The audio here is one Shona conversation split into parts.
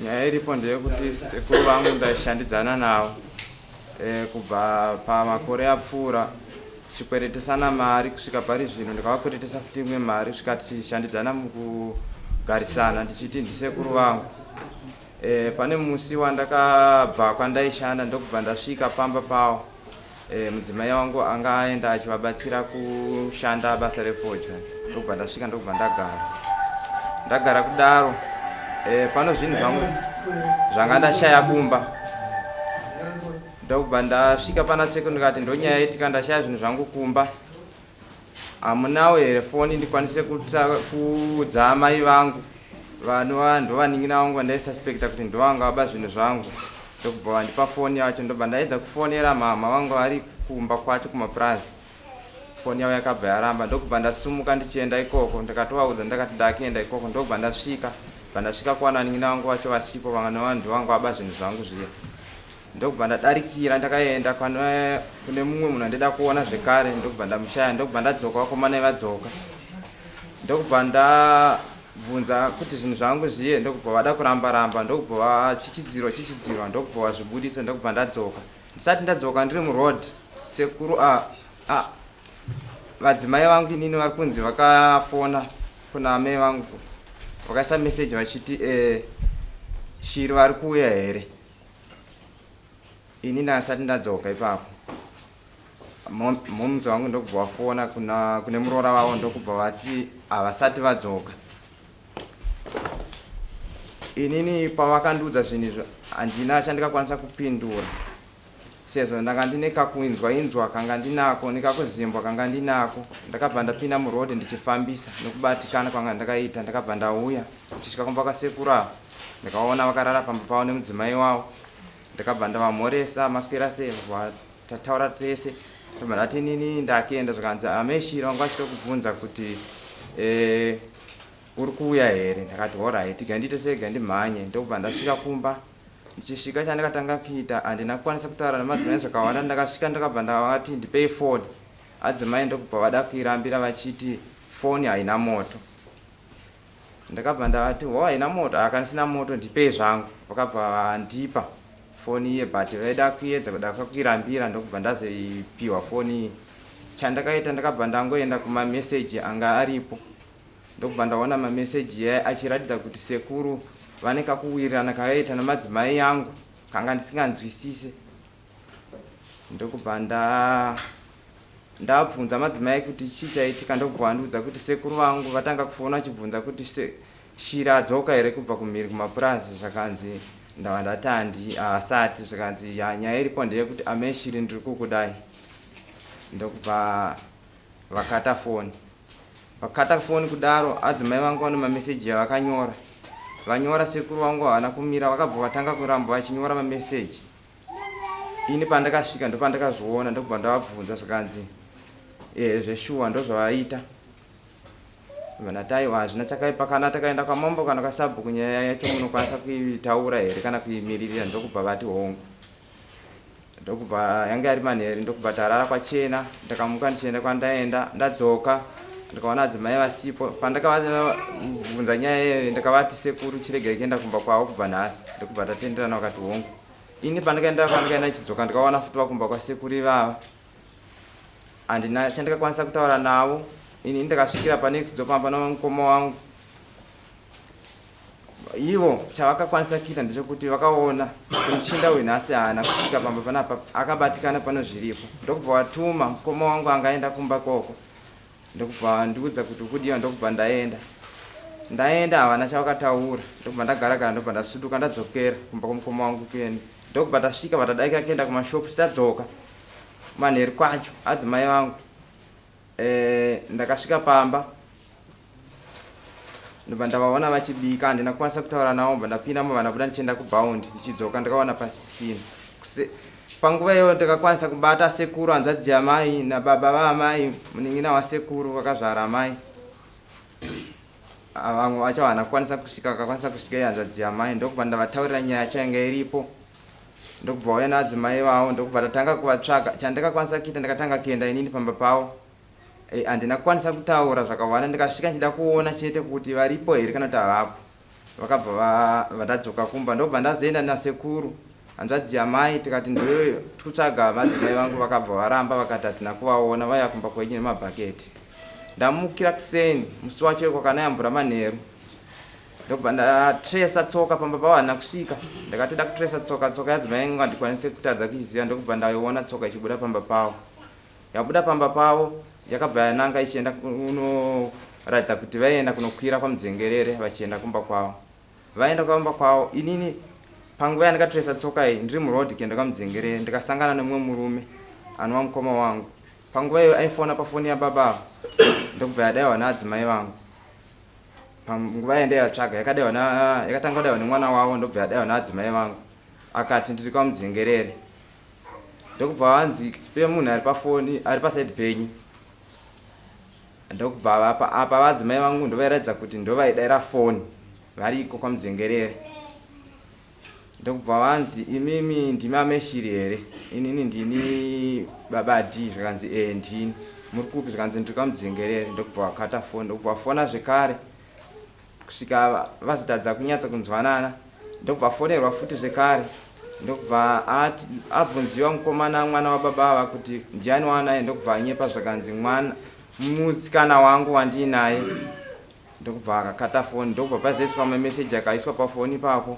Nyaya iripo ndeyekuti sekuru vangu ndaishandidzana navo e, kubva pamakore apfuura tichikweretesana mari kusvika pari zvino ndikavakweretesa futi imwe mari kusvika tichishandidzana mukugarisana ndichiti ndisekuru vangu e, pane musi wandakabva kwandaishanda ndokubva ndasvika pamba pawo e, mudzimai wangu anga aenda achivabatsira kushanda basa refodya ndokubva ndasvika ndokubva ndagara ndagara kudaro e, pano zvinhu zvangu zvanga ndashaya kumba ndokubva ndasvika pana sekuru ndikati ndonyaya itika ndashaya zvinhu zvangu kumba Hamunawo here foni ndikwanise kuudza amai vangu vanova ndovanin'ina vangu vandaisuspecta kuti ndovanga vaba zvinhu zvangu ndokubva vandipa foni yacho ndobva ndaedza kufonera mhamha vangu vari kumba kwacho kumapurazi foni yavo yakabva yaramba ndokubva ndasumuka ndichienda ikoko ndikatovaudza ndakati ndakuenda ikoko ndokubva ndasvika bva ndasvika kuwana vanin'ina vangu vacho vasipo vanova ndovanga vaba zvinhu zvangu zviya Ndokubva ndadarikira ndakaenda kune mumwe munhu andida kuona zvekare ndokubva ndamushaya ndokubva ndadzoka vakomana vadzoka ndokubva ndabvunza kuti zvinhu zvangu zviye ndokubva vada kuramba ramba ndokubva vachichidzirwa chichidzirwa ndokubva vazvibuditsa ndokubva ndadzoka ndisati ndadzoka ndiri muroad sekuru a a vadzimai vangu inini vari kunzi vakafona kuna amai vangu vakaisa meseji vachiti eh, shiri vari kuuya here Ini ndasati ndadzoka ipapo momz vangu ndokubva vafona kuna kune muroora vavo ndokubva vati havasati vadzoka inini pavakandiudza zvinhu izvo handina chandikakwanisa kupindura sezvo ndanga ndine kakuinzwa inzwa kanga ndinako nekakuzimbwa kanga ndinako ndakabva ndapinda muroad ndichifambisa nekubatikana kwanga ndakaita ndakabva ndauya ndichisvika kumba kwasekuru ava ndikaona vakarara pamba pavo nemudzimai wavo ndakabva ndavamhoresa maswera sei tataura tese ndobva ndati inini ndakuenda zvakanzi ameshira vanga vachitokubvunza kuti eh, uri kuuya here ndakati horaiti gandiite sei gandimhanye ndokubva ndasvika kumba ndichisvika chandakatanga kuita handina kukwanisa kutaura nemadzimai zvakawanda ndakasvika ndakabva ndavati ndipei foni adzimai ndokubva vada kuirambira vachiti foni haina moto Ndakabva ndavati ho haina moto aka ndisina moto ndipei zvangu vakabva vandipa foni iye but vaida kuedza kuda kuirambira ndokubva ndazoipiwa foni iye chandakaita ndakabva ndangoenda kumameseji anga aripo ndokubva ndaona mameseji yaye achiratidza kuti sekuru vane kakuwirirana kavaita namadzimai yangu kanga ndisinganzwisise ndokubva nda ndabvunza madzimai kuti chii chaitika ndokubva vandiudza kuti sekuru vangu vatanga kufona vachibvunza kuti se, shira adzoka here kubva kumhiri kumapurazi zvakanzi ndava ndati handi haasati zvikanzi ya nyaya iripo ndeyekuti amai shiri ndiri kukudai ndokubva vakata foni vakata foni kudaro adzimai vangu vane mameseji avakanyora vanyora sekuru vangu havana kumira vakabva vatanga kuramba vachinyora mameseji Ini pandakasvika ndopandakazviona ndokubva ndavabvunza zvikanzi eh, zveshuwa ndozvavaita ndati aiwa hazvina chakaipa kana takaenda kwamambo kana kwasabhuku nyaya yacho munokwanisa kuitaura here kana kuimiririra ndokubva vati hongu ndokubva yange ari manheru ndokubva tarara kwachena ndakamuka ndichienda kwandaenda ndadzoka ndikaona adzimai vasipo pandakavabvunza nyaya iyoyo ndakavati sekuru chiregai kuenda kumba kwavo kubva nhasi ndokubva tatenderana vakati hongu Ini pandakaenda kwandikaenda ndichidzoka ndikawana futi vakumba kwasekuru ivava handina chandikakwanisa kutaura navo ini ndakasvikira pane kudzoka pano mukoma wangu ivo chavakakwanisa kuita ndechekuti vakaona kuti muchinda uyu nhasi haana kusvika pamba panapa akabatikana pano zviripo ndokubva watuma mukoma wangu angaenda kumba koko ndokubva vandiudza kuti ukudiwa ndokubva ndaenda ndaenda havana chavakataura ndokubva ndagara gara ndokubva ndasuduka ndadzokera kumba kwamukoma wangu kuenda ndokubva tasvika vatadaika kuenda kumashops tadzoka manheru kwacho adzimai vangu eh, ndakasvika pamba ndobva ndavaona vachibika handina kukwanisa kutaura navo bva ndapinda mobva ndabuda ndichienda kubaundi ndichidzoka ndakaona pasisina panguva iyoyo ndakakwanisa kubata sekuru hanzvadzi yamai nababa vaamai munin'ina wasekuru vakazvara amai vamwe vacho havana kukwanisa kusvika vakakwanisa kusvika ihanzvadzi yamai ndokubva ndavataurira nyaya yacho yanga iripo ndokubva vauya naadzimai vavo ndokubva tatanga kuvatsvaga chandakakwanisa kuita ndakatanga kuenda inini pamba pavo Eh, handina kukwanisa kutaura zvakawanda ndikasvika ndichida kuona chete kuti varipo here kana kuti havapo. Vakabva vatadzoka kumba ndobva ndazoenda nasekuru hanzvadzi yamai tikati ndoyo tikutsvaga madzimai vangu vakabva varamba vakati hatina kuvaona vaiya kumba kwenyu nemabhaketi. Ndamukira kuseni musi wacho kwakanaya mvura manheru ndobva ndatresa tsoka pamba pavo handina kusvika ndakati da kutresa tsoka tsoka yadzimai yangu handikwanise kutadza kuiziva ndokubva ndaiona tsoka ichibuda pamba pavo yabuda pamba pavo yakabva yananga ichienda kunoratidza kuti vaienda kunokwira kwamudzengerere vachienda kumba kwavo vaenda kumba kwavo inini panguva yandikatresa tsoka iyi ndiri muroad kuenda kwamudzengerere ndikasangana nemumwe murume anova mukoma wangu panguva iyo aifona pafoni yababa ava ndokubva yadaiwa naadzimai vangu panguva yandaivatsvaga yakadaiwa yakatanga kudaiwa nemwana wavo ndobva yadaiwa naadzimai vangu akati ndiri kwamudzengerere ndokubva vanzi pe munhu ari pafoni ari pasaidi penyu ndokubva vapa apa vadzimai vangu ndovairatidza kuti ndovaidaira foni variko kwamudzengerere ndokubva vanzi imimi ndimi ameshiri here inini ndini baba d zvikanzi ee ndini muri kupi zvikanzi ndiri kwamudzengerere ndokubva vakata foni ndokubva vafona zvekare kusvika vazotadza kunyatsa kunzwanana ndokubva afonerwa futi zvekare ndokubva ati abvunziwa mukomana mwana wababa ava kuti ndiani waanaye ndokubva anyepa zvakanzi mwana musikana wangu wandiinaye ndokubva akakata foni ndokubva pazoiswa mameseji akaiswa pafoni ipapo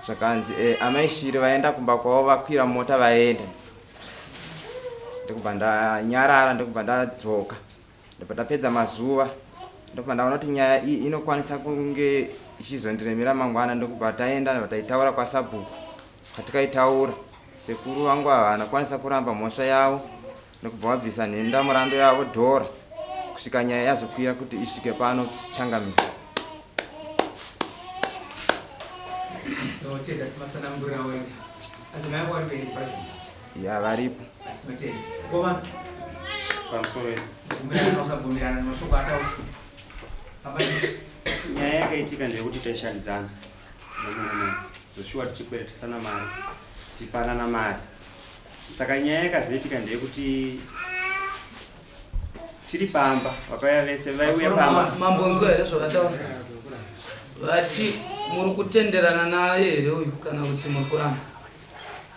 zvakanzi e, amai shiri vaenda kumba kwavo vakwira mota vaenda ndokubva ndanyarara ndokubva ndadzoka Ndobva ndapedza mazuva ndobva ndaona kuti nyaya iyi inokwanisa kunge ichizondiremera mangwana ndokubva taenda ndobva taitaura kwasabhuku kwatikaitaura sekuru vangu ava havana kukwanisa kuramba mhosva yavo ndokubva vabvisa nhenda murando yavo dhora kusvika nyaya yazokwira kuti isvike pano changamire. Tinotenda sematsanangurira awaita. Adzimai ako ari peri pari. Ya varipo. Tinotenda. Koma pamusoro yedu. Bvumirana usabvumirana nemashoko ataura. Nyaya yakaitika ndeyekuti taishandidzana nemurume zveshuwa tichikweretesana mari tichipanana mari saka nyaya yakazoitika ndeyekuti tiri pamba vakauya vese vaiuya pamba mambonzwa here zvavataura vati muri kutenderana naye here uyu kana kuti muri kuramba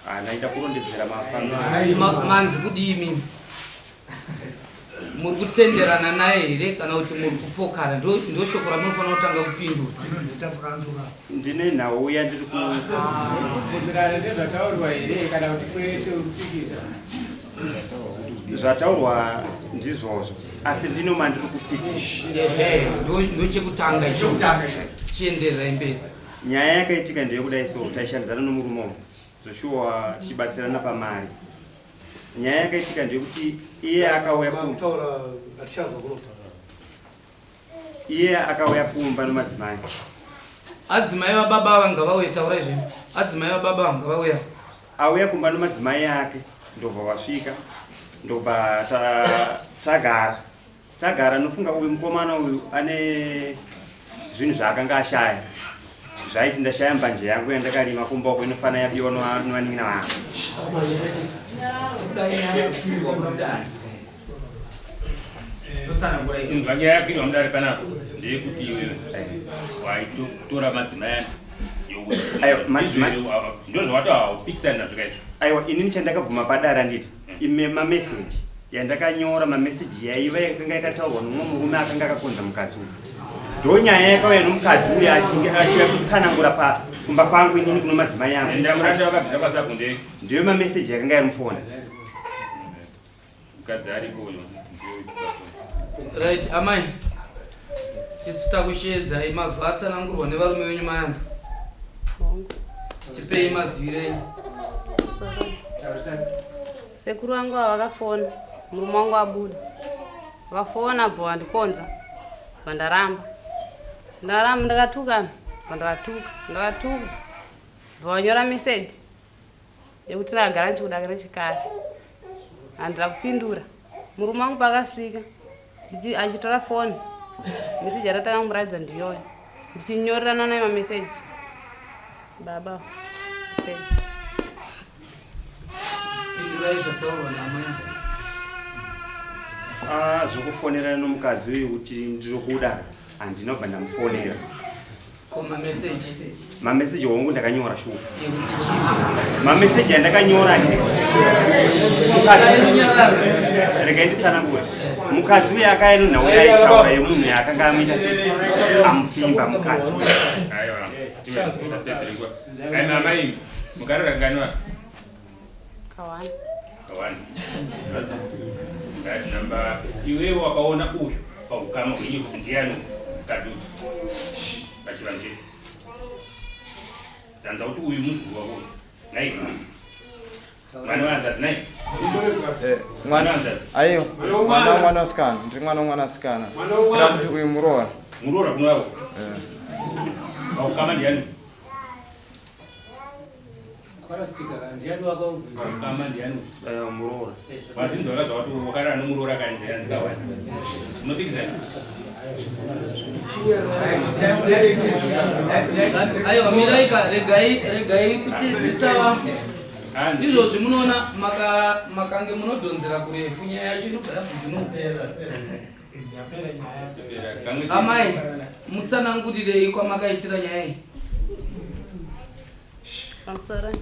Ah, ndaida kurondedzera mafambiro manzi kudii mimi muri kutenderana naye here kana kuti muri kupokana ndo shoko ramunofanira kutanga kupindura ndine nhau yandiri kubvumirana nezvataurwa here kana kuti kwete kupikisa zvataurwa ndizvozvo asi ndino mandiri kupikisa ehe ndochekutanga icho chiendererai mberi Nyaya yakaitika ndeyekudai so taishandidzana nomurume uyu zvoshuwa tichibatsirana pamari. Nyaya yakaitika ndeyekuti iye akauya Kutaura hatichanzwa kunotaura. Iye akauya kumba nomadzimai. Adzimai vababa ava ngavauye taurai zvenyu. Adzimai vababa ava ngavauya. Auya kumba nomadzimai ake ndobva vasvika ndobva tagara Tagara nofunga uyu mukomana uyu ane zvinhu zvaakanga ashaya zvaiti ndashaya mbanje yangu yandakarima kumba uko inofana yabiwa novanin'ina vangu. Inzwa nyaya yakwirwa mudare panapa ndeyekuti iwewe waitotora madzimai ndozvawati haupikisani nazvo kaizvo. Aiwa inini chandakabvuma padare anditi ime mameseji yandakanyora mameseji yaiva yakanga yakataurwa nomumwe murume akanga akakonza mukadzi uyu ndo nyaya yakauya nomukadzi uyu achinge achiuya kutsanangura pa kumba kwangu inini kuno madzimai angu ndiyo mameseji yakanga yari mufoni mukadzi aripo uyo right amai tisu takusheedzai mazwi atsanangurwa nevarume venyu mayanza tipei maziviro enyu Sekuru vangu ava vakafona murume wangu abuda vafona bvo vandikonza bvandaramba ndaramba ndakatukana bvandavatuka ndavatuka bva vanyora meseji yekuti ndakagara ndichikuda nechekare handina kupindura murume wangu paakasvika achitora foni meseji yatatanga kumuratidza ndiyoyo ndichinyorerana naye mameseji baba meseji Pindurai zvataurwa naamai. Ah, zvekufonerana nomukadzi uyu kuti ndiri kuda handina kubva ndamufonera. Ko mameseji? Mameseji hongu ndakanyora shuwa. Mameseji andakanyora regai nditsanangure. Mukadzi uye akaya nenhau yaitaura yemunhu yaakanga amuita amupfimba mukadzi. Aiwa. Ai mama mukarara kanganwa. Kawani. Kawani. Right, number iwewe wakaona uyu paukama hwenyu kuti ndiani mukadzi uyu pachivanhu chedu. Tanza kuti uyu muzukuru wako uyu. Nai. Mwana wanzadzi nai. Eh, mwana aiwa mwana womwanasikana ndiri mwana womwanasikana kira kuti uyu muroora Muroora kuno wako. Paukama ndiani? Paukama ndiani? Muroora. Wazinzwa zvawati wakarara nomuroora kanzi yanzi kawani. Unopikisana? Aiwa, miraika, regai regai kuti zvisawa izvozvi. Munoona makange munodhonzera kurefu, nyaya yacho inobva yabvunjunuka. Amai, mutsanangurirei kwamakaitira nyaya iyi. Pamusoro.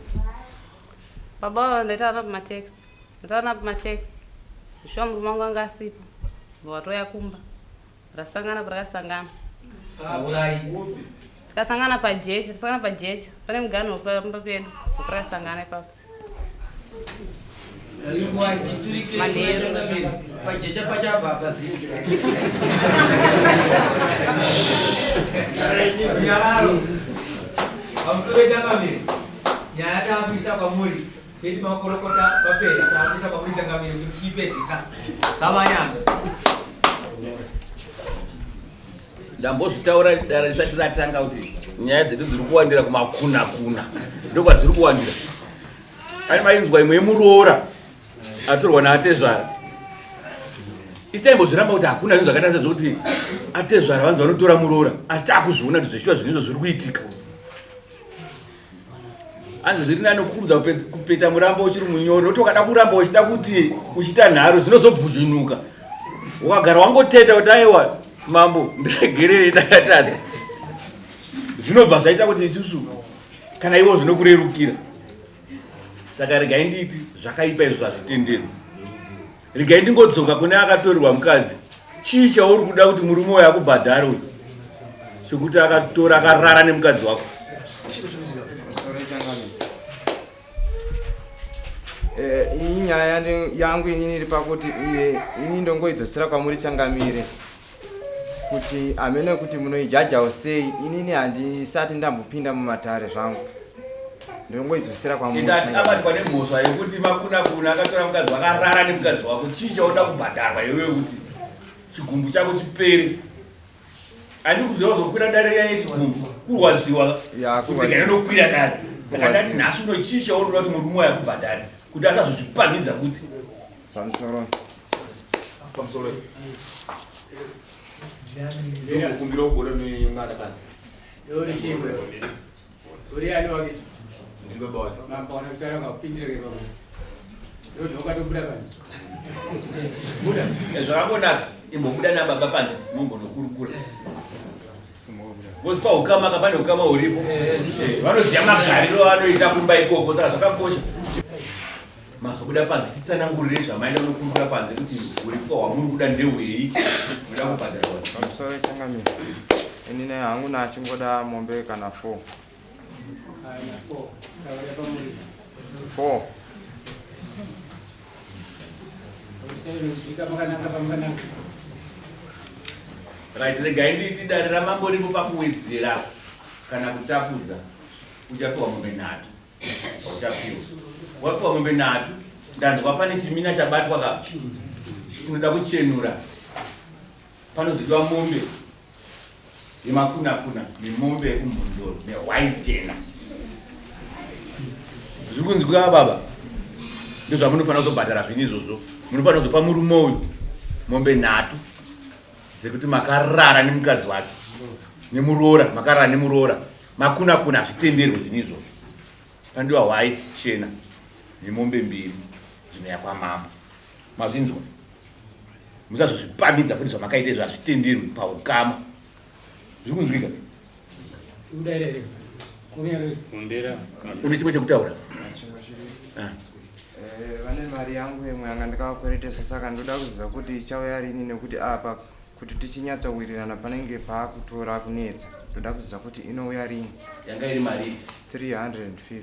Baba vavo ndaitaura pamatext. Ndataura pamatext. Shuwa murume wangu anga asipo. Watoya kumba. Rasangana parakasangana. Tikasangana pajecha, tasangana pajecha. Pane mugano wepamba pedu. Parakasangana ipapo. Manheru. Pajecha pachabva pazivi. Nyararo. Pamusoro changamire. Nyaya taambuisa kwamuri. Kweti makorokota papera taambuisa kwamuri changamire kuti muchiipedzisa. Samanyazvo. Ndambozvitaura dare risati ratanga kuti nyaya dzedu dziri kuwandira kumakuna kuna, ndokwadziri kuwandira. Ai, mainzwa imwe yemuroora atorwa naatezvara. Isi taimbozviramba kuti hakuna zvinhu zvakaita sezvokuti atezvara vanzi vanotora muroora, asi taakuzviona kuti zveshuwa zvinhu izvo zviri kuitika. Hanzi zviri nani kukurudza kupeta murambo uchiri munyoro, nokuti wakada kuramba uchida kuti uchiita nharo zvinozobvujunuka. Ukagara wangoteta kuti aiwa mambo, ndiregererei, ndakatadza, zvinobva zvaita kuti isusu kana ivo zvinokurerukira. Saka regai nditi zvakaipa izvo, zvazvitenderwa. Regai ndingodzoka kune akatorerwa mukadzi. Chii chauri kuda kuti murume uyo akubhadhare uyu chekuti akatora akarara nemukadzi wako? Pamusoro changamire. Iyi nyaya yangu inini iri pakuti ini ndongoidzosera kwamuri changamire kuti hamene kuti munoijajawo sei. Inini handisati ndambopinda mumatare zvangu, ndinongoidzosera kwamuri. Itati changamire. Abatwa nemhosva yekuti makuna kuna akatora mukadzi, wakarara nemukadzi wako. Chii chauda kubhadharwa iwewe kuti chigumbu chako chipere? Handi kuziva kuzokwira dare yaya yechigumbu kurwadziwa Ya, kuti kurwadziwa. regai nokwira dare. Saka ndati Kurwadziwa. nhasi uno chii chaunoda kuti murume wayo akubhadhare kuti asazozvipamhidza futi? Pamusoro. Pamusoro, ndinokumbira kugoda nemwana kanzi. Uri chimwe. Uri ani wake? Ndiri baba wake. Mambo wana kutaura kakupindira ke baba. Ndodzoka ukatobuda panze. Buda. Zvakangonaka, imbobuda nababa panze mombonokurukura. Because paukama ka pane ukama huripo. Vanoziva magariro anoita kumba ikoko, saka zvakakosha mazobuda panze titsanangurire zvamaenda kunokurukura panze kuti uripo hwamuri kuda ndehwei, muda kubhadharwa. Pamusoro changamire. Inini hangu nachingoda mombe kana 4. Kana four. Taura pamuri. 4. Usaizodzika makanaka pamukanaka. Right, regai nditi dare ramambo ripo pakuwedzera kana kutapudza. Uchapiwa mombe nhatu. Uchapiwa, wapiwa mombe nhatu. Ndanzwa pane chimina chabatwa ka tinoda kuchenura. Panozodiwa mombe yemakunakuna nemombe yekumhondoro nehwai jena. Zviri kunzwika baba? Ndozvamunofanira kuzobhadhara zvinhu izvozvo. Munofanira kuzopa murume uyu mombe nhatu dzekuti makarara nemukadzi wake, nemuroora, makarara nemuroora. Makuna kuna, hazvitenderwe zvinhu izvozvo. Pandiwa hwai chena nemombe mbiri dzinoya kwamambo. Mazvinzwa? Musazozvipamidza futi. Zvamakaita izvo hazvitenderwi paukama. Zviri kunzwika? Udaira here? Kunyarira. Kumbira. Une chimwe chekutaura? Chimwe chiri. Ah. Eh, vane mari yangu imwe yanga ndikavakweretesa saka ndoda kuziva kuti ichauya rini nekuti apa kuti tichinyatsowirirana panenge paakutora kunetsa ndoda kuziva kuti inouya rini. Yanga iri mari 350.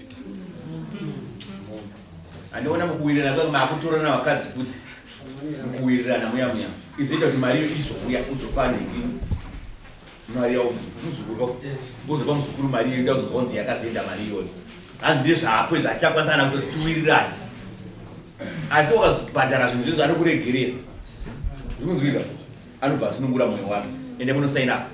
Andiona mukuwirirana kwake maakutorana vakadzi futi mukuwirirana muya muya izoita kuti mari iyo izouya uzopa nhingi mari yawo muzukuru uzopa muzukuru mari iyo ida kuzonzi yakazoenda mari iyoyo hanzi ndezvakwe zvachakwanisa kana kutoti tiwirirane asi wakabhadhara zvinhu zvizvo anokuregerera zvikunzwika anobva asunungura mwoyo wake ende munosaina apa.